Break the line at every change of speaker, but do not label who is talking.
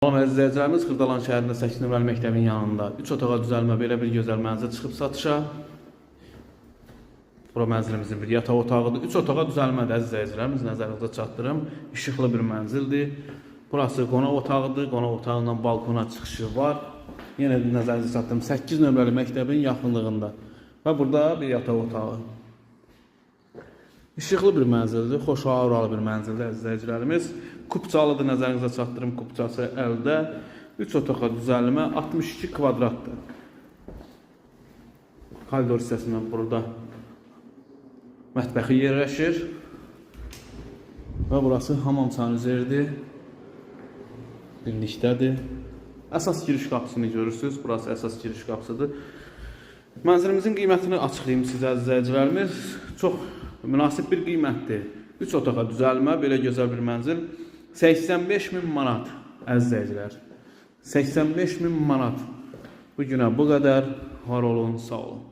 Salam əziz izləyicilərimiz, Xırdalan şəhərində 8 nömrəli məktəbin yanında 3 otağa düzəlmə belə bir gözəl mənzil çıxıb satışa. Bura mənzilimizin bir yataq otağıdır. 3 otağa düzəlmədir əziz izləyicilərimiz, nəzərinizə çatdırım. İşıqlı bir mənzildir. Burası qonaq otağıdır. Qonaq otağından balkona çıxışı var. Yenə də nəzərinizə çatdırım. 8 nömrəli məktəbin yaxınlığında. Və burada bir yataq otağı. İşıqlı bir mənzildir, xoş auralı bir mənzildir əziz izləyicilərimiz. Kupçalıdır, nəzərinizə çatdırım, kupçası əldə. 3 otağa düzəlmə 62 kvadratdır. Koridor hissəsindən burada mətbəxi yerləşir. Və burası hamam sanuzeridir. Birlikdədir. Əsas giriş qapısını görürsüz. Burası əsas giriş qapısıdır. Mənzilimizin qiymətini açıqlayım sizə əziz izləyicilərimiz. Çox münasib bir qiymətdir. 3 otağa düzəlmə, belə gözəl bir mənzil. 85 min manat əziz izləyicilər. 85 min manat. Bu günə bu qədər. Var olun, sağ olun.